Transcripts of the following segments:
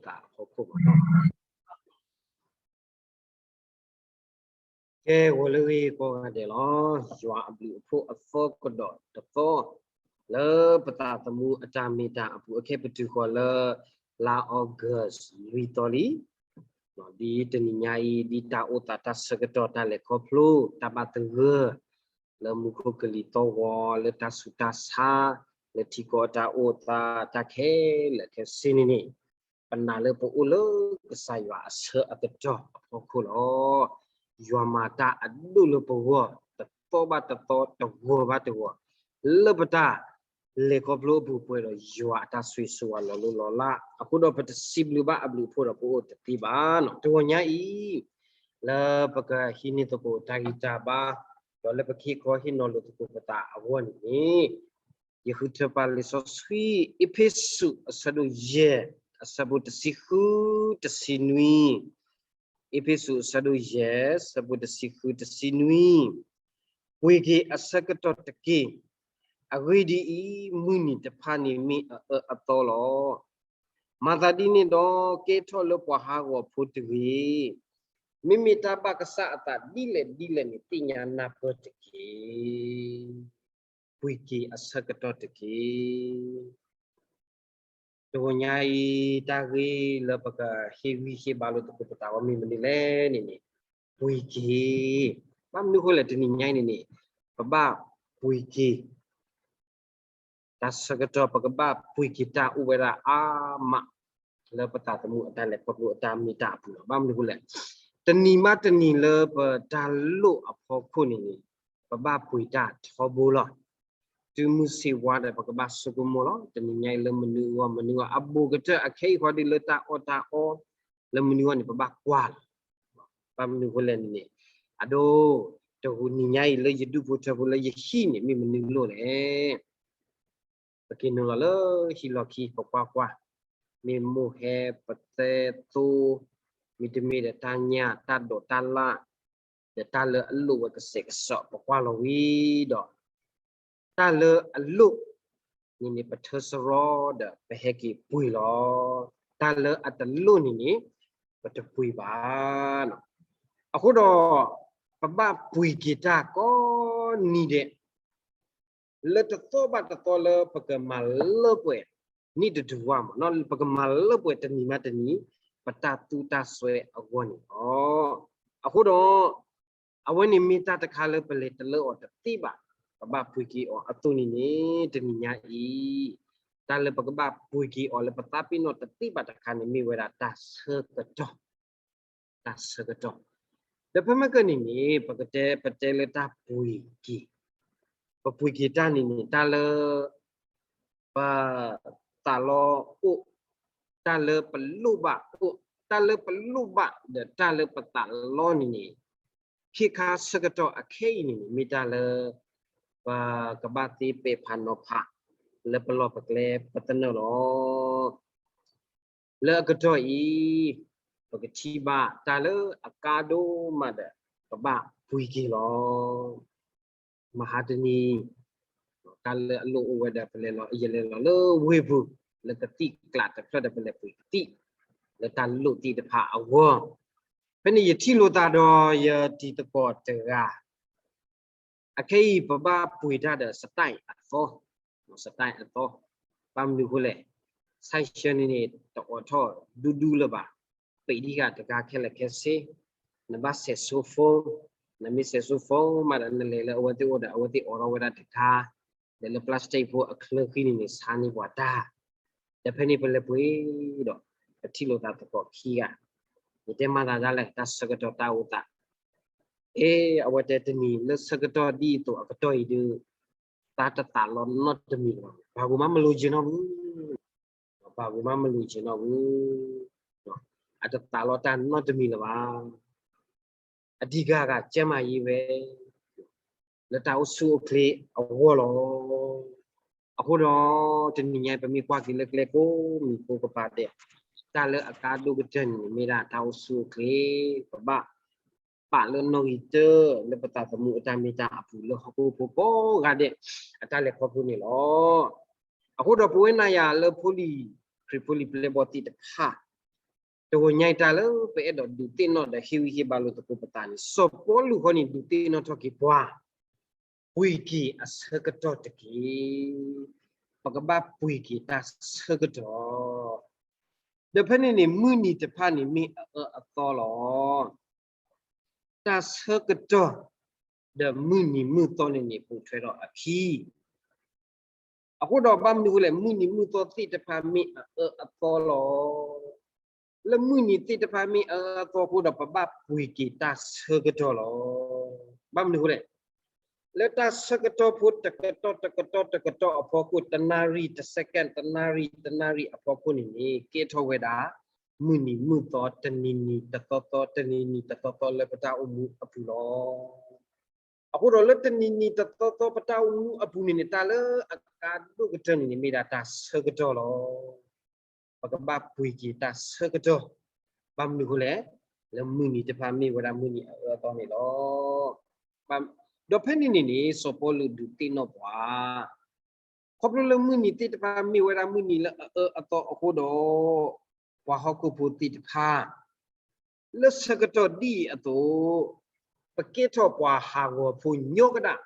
တၢ်လၢပကဘၣ်ပှ့ၤက့ၤတၢ်အိၣ်သးအဖီခိၣ်ဘၣ်လီၤ. ကဲ ဂီၤလၢအဂ့ၤကိးဂၤဒဲးလီၤ. ယွၤအဘျုးအဖှိၣ်အသီကဒီးတသီ လၢပသးသမူအတၢ်မ့ၢ်တၢ်အပူၤ အခဲအံၤပတုၤဃီၤလၢ လါအီကူး လွံၢ်သီလံ. ဒ်တနံၤညါအံၤ ဒ်တၢ်အိၣ်သးတၢ်ဆၢကတီၢ် တၢ်လဲၤခီဖျိ တၢ်ဘၣ်သဂၢၢ် လၢမူခိၣ်ကလံၤသီၣ်ဂီၤ လၢတၢ်ဆူးတၢ်ဆါ လၢထံကီၢ်အတၢ်အိၣ်သး တၢ်ခဲလၢာ်ခဲဆ့န့ၣ်န့ၣ် ပနာ်လၢပအိၣ်လၢကစၢ်ယွၤအဆၢအကတီၢ်အဖီခိၣ်လီၤ. ယွၤမၤတၢ်အဒိၣ်လၢပဂီၢ် တသီဘၣ်တသီ တဂီၤဘၣ်တဂီၤ လၢပတၢ်လဲၤခီဖျိအပူၤ ပှဲၤဒီးယွၤအတၢ်ဆိၣ်ဂ့ၤဆိၣ်ဝါလီၤလိၢ်လီၤလး အဃိဒီးပတစံးဘျုးဘၣ်အဘျုးအဖှိၣ်ဒီး ပအိၣ်တသ့ဘၣ်နီၤ. တဂီၤညါအံၤ လၢပကဟံးန့ၢ်သကိးတၢ်ဂံၢ်တၢ်ဘါ ဒီးလၢပကဟ့ၣ်ခီဟ့ၣ်နီၤလိာ်သကိးပသးအဂီၢ်န့ၣ်န့ၣ် ယဃုထၢပာ်လံာ်စီဆှံ အ့းဖ့းစူး အဆၢဒိၣ်ယဲၢ် အဆၢဖိတဆံဃု တဆံနွံ, အ့းဖ့းစူး အဆၢဒိၣ်ယဲၢ် အဆၢဖိတဆံဃု တဆံနွံ, ပှ့ၤက့ၤအဆၢကတီၢ်တက့ၢ်. အဂ့ၢ်ဒ်အံၤ, မုၢ်နံၤတဖၣ်န့ၣ်မ့ၢ်အအၢအသီလီၤ. မၤသးဒ်န့ၣ်ဒီး ကဲထီၣ်လၢပှၤဟးဂီၤဖိတဂ့ၤ. မ့မ့ၢ်တၢ်ဘၣ်ကစၢ်အသးဒ်လဲၣ်ဒ်လဲၣ်န့ၣ် သ့ၣ်ညါနၢ်ပၢၢ်တက့ၢ်. ပှ့ၤက့ၤအဆၢကတီၢ်တက့ၢ်. တဂီၤညါအံၤ တၢ်ဂ့ၢ်လၢပကဟ့ၣ်ဂံၢ်ဟ့ၣ်ဘါလိာ်သကိးပသးအဂီၢ်မ့ၢ်မနုၤလဲၣ်န့ၣ်န့ၣ် ပှ့ၤက့ၤ. ဘၣ်မနုၤဃိလဲၣ် တနံၤညါအံၤန့ၣ်န့ၣ် ပဘၣ်ပှ့ၤက့ၤ တၢ်ဆၢကတီၢ် ပကဘၣ်ပှ့ၤက့ၤတၢ်အိၣ်ဝဲဒၣ်အါမး လၢပသးသမူအတၢ်လဲၤခီဖျိအတၢ်မ့ၢ်တၢ်အပူၤလီၤ. ဘၣ်မနုၤဃိလဲၣ်, တနံၤမးတနံၤလၢပတၢ်လိၣ်အဖီခိၣ်န့ၣ်န့ၣ် ပဘၣ်ပှ့ၤတၢ်ထီဘိလီၤ. တုၤမုၢ်ဆ့ၣ်ဝါဒီး ပကဘၣ်ဆိကမိၣ်လီၤ. တနံၤညါအံၤလၢမနုၤအဂီၢ် မနုၤအဂီၢ် အဘူးကတၢၢ်အခဲအံၤဃီဒီး လၢတၢ်အီၣ်တၢ်အီ လၢမနုၤအဂီၢ်န့ၣ် ပဘၣ်ကွၢ်လီၤ. ဘၣ်မနုၤဃိလဲၣ်န့ၣ်န့ၣ် အဒိ တနံၤညါအံၤလၢယဒူၣ်ဖိထၢဖိလၢယဟံၣ်န့ၣ် မ့ၢ်မနုၤလိၣ်လဲၣ်. ပက့ၤနုာ်လီၤလၢဟံၣ်လီၢ်ခံ ပကွၢ်ကွၢ်, မ့ၢ်မိၢ်ဟဲပသဲသိ, မ့တမ့ၢ်ဒီးတၢ်ညၣ် တၢ်ဒိးတၢ်လၣ်, ဒီးတၢ်လၢအလိၣ်ဝဲကစဲးကစီး ပကွၢ်လီၤဝံၤဒီး တၢ်လၢအလိၣ်န့ၣ်န့ၣ် ပထၢစရီဒီး ပဟဲက့ၤပှ့ၤလီၤ. တၢ်လၢအတလိၣ်န့ၣ်န့ၣ် ပတပှ့ၤဘၣ်. အဃိဒီး ပဘၣ်ပှ့ၤက့ၤတၢ်ကိးနံၤဒဲး လၢတသီဘၣ်တသီလၢပကမၤလၢပှဲၤ နံၣ်တဒူၣ်ဝါမး ပကမၤလၢပှဲၤတနံၤမးတနံၤ ပတၢ်သူတၢ်စွဲအဂီၢ်န့ၣ်လီၤ. အဃိဒီး အဝဲန့ၣ်မ့ၢ်တၢ်တခါလၢပလဲၤတလၢအီၤတသ့ဘၣ်, ပဘၣ်ပှ့ၤက့ၤအီၤအသိးန့ၣ်န့ၣ် တနံၤညါအံၤ တၢ်လၢပကဘၣ်ပှ့ၤက့ၤအီၤလၢပသးပ့ၤနီၣ်တသ့ဘၣ်တခါန့ၣ် မ့ၢ်ဝဲဒၣ်တၢ်ဆၢကတီၢ် တၢ်ဆၢကတီၢ်. ဒီးဖဲမ့ၢ်ကန့ၣ်န့ၣ် ပကတဲ ပတဲလၢတၢ်ပှ့ၤက့ၤ, ပပှ့ၤက့ၤတၢ်န့ၣ်န့ၣ် တၢ်လၢ ပသးလီအိၣ်, တၢ်လၢပလိၣ်ဘၣ်အိၣ်, တၢ်လၢပလိၣ်ဘၣ်ဒီးတၢ်လၢပသးလီန့ၣ်န့ၣ် ခ့ခါဆၢကတီၢ်အခဲအံၤန့ၣ်န့ၣ် မ့ၢ်တၢ်လၢ ပကဘၣ်သ့ပဲာ်ဖးနီၤဖး လၢပလီၢ်ပကျဲပသနၢၣ်လီၤ. လၢအကတီၢ်အံၤ ပကထံၣ်ဘၣ်တၢ်လၢအကါဒိၣ်မးဒီး ပဘၣ်ပှ့ၤက့ၤလီၤ. မဟါတနံၤ တၢ်လၢအလိၣ်အိၣ်ဝဲဒီး ပလဲၤလီၤ ယလဲၤလီၤလၢဝ့ၢ်ပူၤ လၢကသံၣ်ကျးတဖျၢၣ်ဒီး ပလဲၤပှ့ၤကသံၣ် လၢတၢ်လိၣ်သ့ၣ်တဖၣ်အဂီၢ်, ဖဲန့ၣ်ယထံၣ်လိာ်သးဒီးယတံၤသကိးတဂၤ အခဲအံၤပဘၣ်ပှ့ၤတၢ်ဒီး style အသီ, style အသီ, ဘၣ်မနုၤအဃိလဲၣ်, ဆၢဆၢန့ၣ်န့ၣ် တအိးထီၣ်ဒူဒူလၢၤဘၣ်, ပံးဒံးဃာ်တဂၤခဲလၢာ်ခဲဆ့, နဘၣ် saxophone, နမ့ၢ် saxophone မးဒီး နလဲၤလၢအဝဲသ့ၣ်အိၣ်ဒီး အဝဲသ့ၣ်အိးထီၣ်ဝဲဒၣ်တခါ, ဒီးလၢ plastic ဖိအချၢဃံန့ၣ်န့ၣ် ဆါန့ၢ်ပှၤတၢ်, ဒီးဖဲန့ၣ်ပလဲၤပှ့ၤဒီး ပထံၣ်လိာ်သးသကိးခံဂၤ, ယတဲမၤသးဒ်လဲၣ် တၢ်ဆၢကတီၢ်တၢ်အိၣ်သး အ့ အဝဲတဲတနံၤလၢဆၢကတီၢ်ဒ်အသိးအကတီၢ်အံၤဒီး တၢ်တသးလီနီတမံၤလၢၤဘၣ်, ဘၣ်ဂိၢ်မးမလိၤက့ၤနီၣ်ဘု, ဘၣ်ဂိၢ်မးမလိၤက့ၤနီၣ်ဘု, အတသးလီတၢ်နီတမံၤလၢၤဘၣ်. အဓိကက ကျန်းမာရေးဝဲ လၢတၢ်အိၣ်ဆူၣ်အိၣ်ချ့အဂီၢ်လီၤ. အဃိဒီး တနံၤညါအံၤ ပမ့ၢ်ကွၢ်က့ၤလၢကျဲကိးမံၤကိးကပၤဒဲး, တၢ်လၢအကါဒိၣ်ကတၢၢ်န့ၣ် မ့ၢ်ဒၣ်တၢ်အိၣ်ဆူၣ်အိၣ်ချ့, ပဘၣ်ပာ်လၢနီၣ်ဂံၢ်တၢၢ်လၢပသးသမူအတၢ်မ့ၢ်တၢ်အပူၤ လၢဟီၣ်ခိၣ်ဖိကိးဂၤဒဲး အတၢ်လဲၤခီဖျိန့ၣ်လီၤ. အဃိဒီးပဝဲနၤယၤလၢဖိလံၤ, ခရံာ်ဖိလံၤပျဲၢ်ဘီၣ်သ့ၣ်တဖၣ် တဂီၤညါအံၤ တၢ်လၢပအဲၣ်ဒိးဒုးသ့ၣ်နီၣ်ဒီးဟ့ၣ်ဂံၢ်ဟ့ၣ်ဘါလိာ်သကိးပသးန့ၣ် စီၤပီလူးဃီန့ၣ် ဒုးသ့ၣ်နီၣ်ထီၣ်က့ၤပှၤ ပှ့ၤက့ၤအဆၢကတီၢ်တက့ၢ်. ပကဘၣ်ပှ့ၤက့ၤတၢ်ဆၢကတီၢ်, ဒီးဖဲန့ၣ်န့ၣ် မုၢ်နံၤတဖၣ်န့ၣ်မ့ၢ်အအၢအသီလီၤ. တၢ်ဆၢကတီၢ် ဒီးမုၢ်နံၤမုၢ်သီန့ၣ်န့ၣ် ပိာ်ထွဲဒီးအခံ အဃိဒီးဘၣ်မနုၤအဃိလဲၣ်, မုၢ်နံၤမုၢ်သီသ့ၣ်တဖၣ်မ့ၢ်အအၢအသီလီၤ. လၢမုၢ်နံၤသ့ၣ်တဖၣ်မ့ၢ်အအၢအသီအဃိဒီး ပဘၣ်ပှ့ၤက့ၤတၢ်ဆၢကတီၢ်လီၤ. ဘၣ်မနုၤအဃိလဲၣ်, လၢတၢ်ဆၢကတီၢ်ဖိတကတီၢ်တကတီၢ်တကတီၢ်အဖီခိၣ် တနၣ်ရံၣ်တ second တနၣ်ရံၣ်တနၣ်ရံၣ်အဖီခိၣ်န့ၣ်န့ၣ် ကဲထီၣ်ဝဲဒၣ် မုၢ်နံၤမုၢ်သီ တနံၤနံၤတသီသီ တနံၤနံၤတသီသီလၢပတၢ်အိၣ်မူအပူၤလီၤ. အဃိဒီးလၢတနံၤနံၤတသီသီပတၢ်အိၣ်မူအပူၤန့ၣ်န့ၣ် တၢ်လၢအကါဒိၣ်ကတၢၢ်န့ၣ်န့ၣ် မ့ၢ်ဒၣ်တၢ်ဆၢကတီၢ်လီၤ. ပကဘၣ်ပှ့ၤက့ၤတၢ်ဆၢကတီၢ်, ဘၣ်မနုၤအဃိလဲၣ်, လၢမုၢ်နံၤတဖၣ်မ့ၢ်ဝဲဒၣ်မုၢ်နံၤအအၢအသီန့ၣ်လီၤ. ဒီးဖဲန့ၣ်န့ၣ်န့ၣ် စီၤပီလူးဒုးသ့ၣ်နီၣ်ပှၤ ခီဖျိလၢမုၢ်နံၤသ့ၣ်တဖၣ်မ့ၢ်ဝဲဒၣ်မုၢ်နံၤလၢအအၢအသီအဃိဒီး ပှၤဟီၣ်ခိၣ်ဖိသ့ၣ်တဖၣ် လၢဆၢကတီၢ်ဒ်အံၤအသိး ပကဲထီၣ်ပှၤဟးဂီၤဖိညီကဒၣ်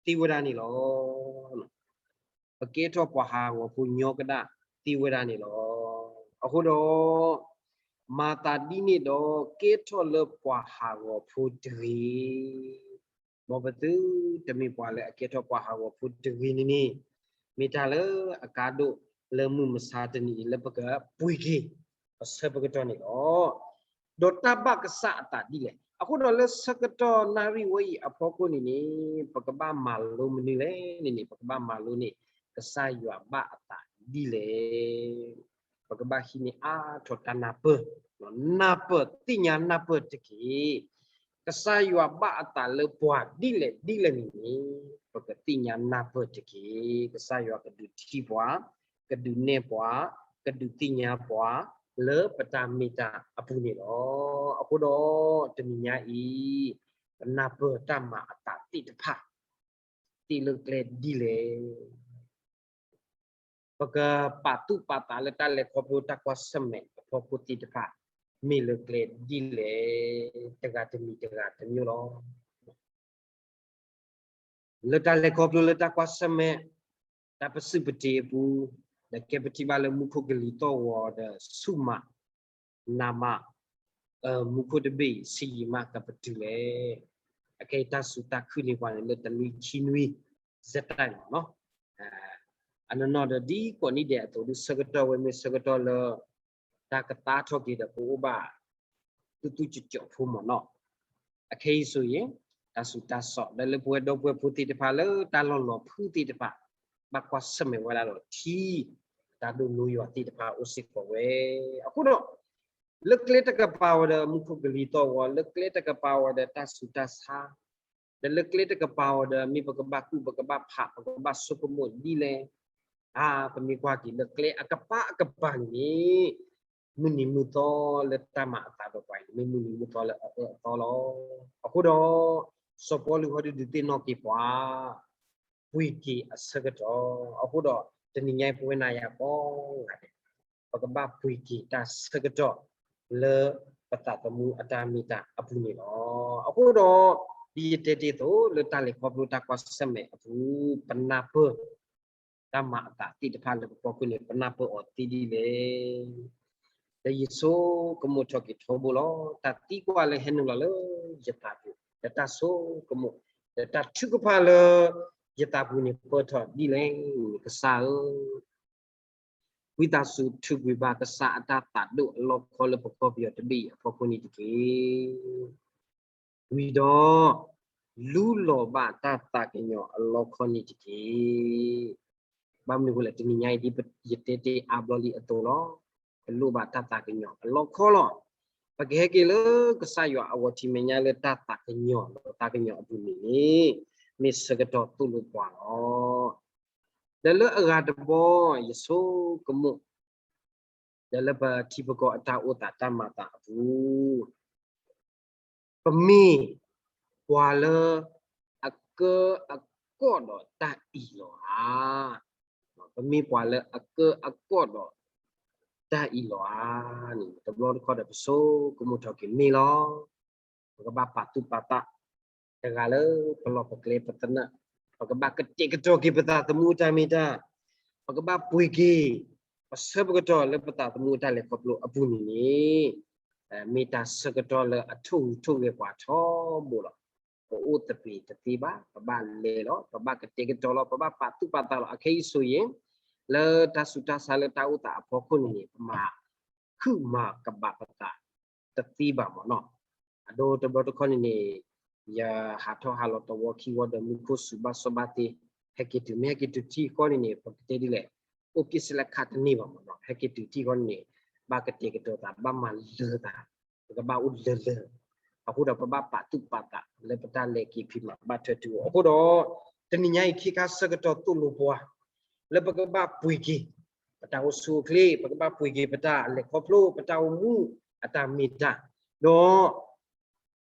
သ့ဝဲဒၣ်န့ၣ်လီၤ. ပကဲထီၣ်ပှၤဟးဂီၤဖိညီကဒၣ်သ့ဝဲဒၣ်န့ၣ်လီၤ. အဃိဒီး မၤသးဒ်န့ၣ်ဒီး ကဲထီၣ်လၢပှၤဟးဂီၤဖိတဂ့ၤ. မ်ပသုတမ့ၢ်ပှၤလၢအကဲထီၣ်ပှၤဟးဂီၤဖိတဂ့ၤန့ၣ်န့ၣ် မ့ၢ်တၢ်လၢအကါဒိၣ်လၢမုၢ်မဆါတနံၤအံၤ လၢပကပှ့ၤက့ၤ ပဆၢကတီၢ်န့ၣ်လီၤ. ဒီးတၢ်ဘၣ်ကစၢ်အသးဒ်လဲၣ်. အဃိဒီးလၢဆၢကတီၢ်နၣ်ရံၣ်ဝဲအံၤအဖီခိၣ်န့ၣ်န့ၣ် ပကဘၣ်မၤလိမနုၤလဲၣ်န့ၣ်န့ၣ် ပကဘၣ်မၤလိန့ၢ် ကစၢ်ယွၤဘၣ်အသးဒ်လဲၣ်. ပကဘၣ်ဟံးန့ၢ်အါထီၣ်တၢ်နၢ်ပၢၢ်, နၢ်ပၢၢ် သ့ၣ်ညါနၢ်ပၢၢ်တက့ၢ်. ကစၢ်ယွၤဘၣ်အသးလၢပှၤဒ်လဲၣ်ဒ်လဲၣ်န့ၣ်န့ၣ် ပကသ့ၣ်ညါနၢ်ပၢၢ်တက့ၢ်. ကစၢ်ယွၤကဒုးထံၣ်ပှၤ, ကဒုးနဲၣ်ပှၤ, ကဒုးသ့ၣ်ညါပှၤ လၢပတၢ်မ့ၢ်တၢ်အပူၤန့ၣ်လီၤ. အဃိဒီးတနံၤညါအံၤ ပနၢ်ပၢၢ်တၢ်မၤအသးသ့ၣ်တဖၣ် သ့လၢကျဲဒ်လဲၣ်. ပကပာ်သူၣ်ပာ်သးလၢတၢ်လဲၤခီဖျိတၢ်ကွၢ်ဆၢၣ်မဲာ်အဖီခိၣ်သ့ၣ်တဖၣ် မ့ၢ်လၢကျဲဒ်လဲၣ်, တဂၤတမံၤတဂၤတမံၤလီၤ. လၢတၢ်လဲၤခီဖျိလၢတၢ်ကွၢ်ဆၢၣ်မဲာ် တၢ်ပစုၣ်ပတ့ၤအပူၤ, ဒီးကဲပထံၣ်ဘၣ်လၢမူခိၣ်ကလံၤသီၣ်ဂီၤဒီးဆူၣ်မး နးမး, မူခိၣ်တဘ့ၣ်အံၤ ဆံးယံာ်မးကပတုာ်လဲၣ်. အခဲအံၤတၢ်စူၤတၢ်ခုၣ်န့ၢ်ပှၤန့ၣ်လၢတနွံခံနွံ ဆက်တိုက်လီၤနီၤ. အနီၢ်နီၢ်ဒီးဒ်ကိးနံၤဒဲးအသိးဒီး ဆၢကတီၢ်ဝဲမ့ၢ်ဆၢကတီၢ်လၢ တၢ်ကသါထီၣ်က့ၤဒီးပအိၣ်ဘၣ် သူသူကၠီကၠီဖိမ့ၢ်နီၤ. အခဲအံၤဆိအံၤ တၢ်စူၤတၢ်စိး ဒီးလၢပဝဲဒီပုၢ်ဝဲၢ်ဖိသ့ၣ်တဖၣ်လၢတၢ်လီၢ်လီၤဖုသ့ၣ်တဖၣ် ဘၣ်ကွၢ်ဆၢၣ်မဲာ်ဝဲဒၣ်ဒီးထံ တၢ်ဒိးနိယွၤသ့ၣ်တဖၣ်အိၣ်စ့ၢ်ကီးဝဲ. အဃိဒီး လၢကျဲတကပၤဝဲဒီးမူခိၣ်ကလံၤသီၣ်ဂီၤ, လၢကျဲတကပၤဝဲဒီးတၢ်စူၤတၢ်ဆါ, ဒီးလၢကျဲတကပၤဝဲဒီးမ့ၢ်ပကဘၣ်ကူၣ် ပကဘၣ်ဖး ပကဘၣ်ဆိကမိၣ်ဒ်လဲၣ်. အါ ပမ့ၢ်ကွၢ်က့ၤလၢကျဲအကပၤအကပၤန့ၣ် မုၢ်နံၤမုၢ်သီလၢတၢ်မၤအသးဒီးပှၤအံၤန့ၣ် မ့ၢ်မုၢ်နံၤမုၢ်သီလၢအအၢအသီလီၤ. အဃိဒီး စီၤပီလူးဟီဒုးဒုးသ့ၣ်နီၣ်က့ၤပှၤ ပှ့ၤက့ၤအဆၢကတီၢ်. အဃိဒီး တနံၤညါအံၤပဝဲနၤယၤကိးဂၤဒဲး ပကဘၣ်ပှ့ၤက့ၤတၢ်ဆၢကတီၢ် လၢပသးသမူအတၢ်မ့ၢ်တၢ်အပူၤန့ၣ်လီၤ. အဃိဒီး ဒ်ယတဲတ့ၢ်အသိး လၢတၢ်လဲၤခီဖျိတၢ်ကွၢ်ဆၢၣ်မဲာ်အပူၤ ပနၢ်ပၢၢ် တၢ်မၤအသးသ့ၣ်တဖၣ်လၢပဖီခိၣ်န့ၣ် ပနၢ်ပၢၢ်အီၤသ့ဒ်လဲၣ်. ဒီးယဆိကမိၣ်ထီၣ်က့ၤထီဘိလီၤ. တၢ်သံကွၢ်လၢဟဲနုာ်လီၤလၢယသးပူၤ ဒီးတၢ်ဆိကမိၣ် ဒီးတၢ်ထုကဖၣ်လၢယသးပူၤန့ၣ် ပၢၢ်ထီၣ်ဒ်လဲၣ်န့ၣ် ကစၢ်ဧၢ ဝံသးစူၤထုးကွံာ်ဘၣ်ကစၢ်အတၢ်သးဒိၣ်အလီၢ်ခီလၢပကီၢ်ပယီၤတဘ့ၣ်အံၤအဖီခိၣ်န့ၣ်တက့ၢ်. ဝံၤဒီး လူလီၤဘၣ်တၢ်သးကညီၤအလီၢ်ခီန့ၣ်တက့ၢ်. ဘၣ်မနုၤအဃိလဲၣ် တနံၤညါအံၤဒ်ယတဲတ့ၢ်အါဘျီလံအသိးလီၤ. ပလိၣ်ဘၣ်တၢ်သးကညီၤအလီၢ်ခီလီၤ. ပကဟဲက့ၤလၢကစၢ်ယွၤအဂီၤထံးမဲာ်ညါလၢတၢ်သးကညီၤ ဒီးသးကညီၤအပူၤန့ၣ်န့ၣ် မ့ၢ်ဆၢကတီၢ်သိၣ်လိပှၤလီၤ. ဒီးလၢအဂၤတဘီ ယဆိကမိၣ် ဒီးလၢပထံပကီၢ်အတၢ်အိၣ်သးတၢ်မၤသးအပူၤ ပမ့ၢ်ပှၤလၢအကၢအကီၢ်ဒီးတၢ်အံၤလီၤဧါ. ပမ့ၢ်ပှၤလၢအကၢအကီၢ်ဒီး တၢ်အံၤလီၤဧါန့ၣ် တဘျီတခီဒီး ပဆိကမိၣ်ထီၣ်က့ၤမ့ၢ်လီၤ. ပကဘၣ်ပာ်သူၣ်ပာ်သး တဂၤလၢပလီၢ်ပကျဲပသနၢၣ်, ပကဘၣ်ကတဲာ်ကတီၤက့ၤပသးသမူအတၢ်မ့ၢ်တၢ်, ပကဘၣ်ပှ့ၤက့ၤ ပဆၢပကတီၢ်လၢပသးသမူအတၢ်လဲၤခီဖျိအပူၤန့ၣ်န့ၣ် မ့ၢ်တၢ်ဆၢကတီၢ်လၢအထိၣ်ဂုၤထိၣ်ဂဲၤပှၤထီဘိလီၤ. ပအိၣ်သပ့ၤတသ့ဘၣ်, ပဘၣ်လဲၤလီၤ, ပဘၣ်ကတဲာ်ကတီၤလီၤ, ပဘၣ်ပာ်သူၣ်ပာ်သးလီၤ. အခဲအံၤဆိအံၤ လၢတၢ်ဆူးတၢ်ဆါလၢတၢ်အိၣ်သးအဖီခိၣ်န့ၣ်န့ၣ် ပမၤခုၣ်မၤကဘၣ်ပသးတသ့ဘၣ်မ့ၢ်နီၤ. အဒိတဘျီတခီန့ၣ်န့ၣ် ယဟးထီၣ်ဟးလီၤတဝီခံဝီဒီး မူခိၣ်စူၤဘၣ်စီဘၣ်သ့, ဟဲက့ၤတုၤ မ့ၢ်ဟဲက့ၤတုၤထံဃီန့ၣ်န့ၣ် ပကတဲဒ်လဲၣ်, အိၣ်က့ၤစဲးလၢခးတန့ၢ်ဘၣ်မ့ၢ်နီၤ. ဟဲက့ၤတုၤထံဃီန့ၣ်န့ၣ် ဘၣ်ကတဲာ်ကတီၤသး ဘၣ်မၤလၢာ်သး, ပကဘၣ်အိၣ်လၢာ်လၢာ်, အဃိဒီးပဘၣ်ပာ်သူၣ်ပာ်သးလၢပတၢ်လဲၤက့ၤဖံးမၤဘၣ်ထွဲတုၤအီၤ. အဃိဒီး တနံၤညါအံၤ ခ့ခါဆၢကတီၢ်သိၣ်လိပှၤ လၢပကဘၣ်ပှ့ၤက့ၤ ပတၢ်အိၣ်ဆူၣ်အိၣ်ချ့, ပကဘၣ်ပှ့ၤက့ၤပတၢ်လဲၤခီဖျိ ပတၢ်အိၣ်မူအတၢ်မ့ၢ်တၢ်, ဒီး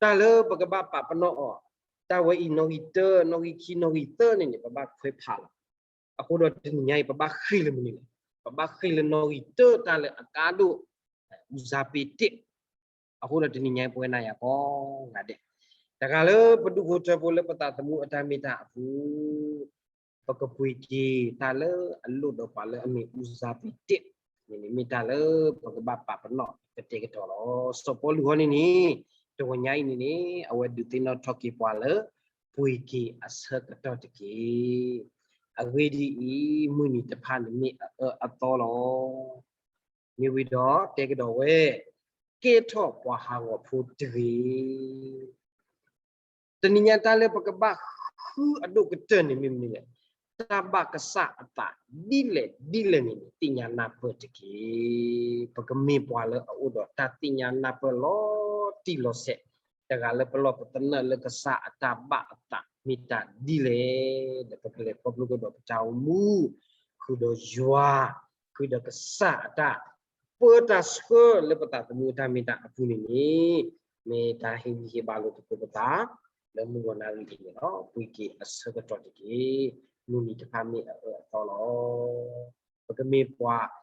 တၢ်လၢပကဘၣ်ပာ်ပနီၣ်အီၤ တၢ်ဝဲအံၤနီၣ်ဂံၢ်တၢ နီၣ်ဂံၢ်ခံ နီၣ်ဂံၢ်သၢန့ၣ်န့ၣ် ပဘၣ်ခွဲးဖးလီၤ. အဃိဒီးတနံၤညါအံၤ ပဘၣ်ဃ့ၢ်လၢမနုၤလဲၣ်, ပဘၣ်ဃ့ၢ်လၢနီၣ်ဂံၢ်တၢ တၢ်လၢအကါဒိၣ် ဦးစားပေးတစ်, အဃိဒီးတနံၤညါအံၤ ပဝဲနၤယၤကိးဂၤဒဲး တဂၤလၢပဒူၣ်ဖိထၢဖိလၢပသးသမူအတၢ်မ့ၢ်တၢ်အပူၤ ပကပှ့ၤက့ၤတၢ်လၢအလိၣ်ဒီးပှၤလၢအမ့ၢ် ဦးစားပေးတစ် န့ၣ်န့ၣ် မ့ၢ်တၢ်လၢပကဘၣ်ပာ်ပနီၣ်ကတဲာ်ကတီၤလီၤ. စီၤပီလူးဟီန့ၣ်န့ၣ် တဂီၤညါအံၤန့ၣ်န့ၣ် အဝဲဒုးသ့ၣ်နီၣ်ထီၣ်က့ၤပှၤလၢ ပှ့ၤက့ၤအဆၢကတီၢ်တက့ၢ်. အဂ့ၢ်ဒ်အံၤ, မုၢ်နံၤတဖၣ်န့ၣ်မ့ၢ်အအၢအသီလီၤ. မ့ၢ်ဝံၤဒီးတဲကဒီးဝဲ, ကဲထီၣ်ပှၤဟးဂီၤဖိတဂ့ၤ. တနံၤညါတၢ်လၢပကဘၣ်ဃုအဒိၣ်ကတၢၢ်န့ၣ်မ့ၢ်မနုၤလဲၣ်, တၢ်ဘၣ်ကစၢ်အသးဒ်လဲၣ်ဒ်လဲၣ်န့ၣ်န့ၣ် သ့ၣ်ညါနၢ်ပၢၢ်တက့ၢ်. ပကမ့ၢ်ပှၤလၢအအိၣ်ဒီးတၢ်သ့ၣ်ညါနၢ်ပၢၢ်လီၤတံၢ်လီၤဆဲး, တဂၤလၢပလီၢ်ပသနၢၣ်လၢကစၢ်အတၢ်ဘၣ်အသးမ့ၢ်တၢ်ဒ်လဲၣ်, ဒီးပကလဲၤခီဖျိကဒီးပတၢ်အိၣ်မူ, ဃုာ်ဒီးယွၤ, ဃုာ်ဒီးကစၢ်အတၢ် ပၢတၢ်ဆှၢလၢပသးသမူအတၢ်မ့ၢ်တၢ်အပူၤန့ၣ်န့ၣ်, မ့ၢ်တၢ်ဟ့ၣ်ဂံၢ်ဟ့ၣ်ဘါလိာ်သကိးပသး လၢမုၢ်ဂီၤနၣ်ရံၣ်အံၤန့ၣ်လီၤ. ပှ့ၤက့ၤအဆၢကတီၢ်တက့ၢ်. မုၢ်နံၤတဖၣ်မ့ၢ်အအၢအသီလီၤ. ပကမ့ၢ်ပှၤ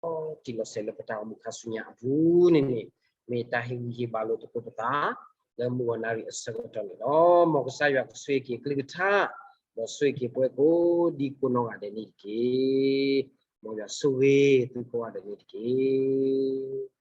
တံၢ်လီၤဆဲးလၢပတၢ်အိၣ်မူခါဆူညါအပူၤန့ၣ်န့ၣ်, မ့ၢ်တၢ်ဟ့ၣ်ဂံၢ်ဟ့ၣ်ဘါလိာ်သကိးပသး လၢမုၢ်ဂီၤနၣ်ရံၣ်အဆၢကတီၢ်န့ၣ်လီၤ. မ်ကစၢ်ယွၤကဆိၣ်ဂ့ၤက့ၤအကလုၢ်ကထါ, ဒီးဆိၣ်ဂ့ၤက့ၤပဝဲကိးဒံကိးနီၢ်ဂၤဒဲးန့ၣ်တက့ၢ်. မ်ယွၤဆိၣ်ဂ့ၤသုကိးဂၤဒဲးန့ၣ်တက့ၢ်.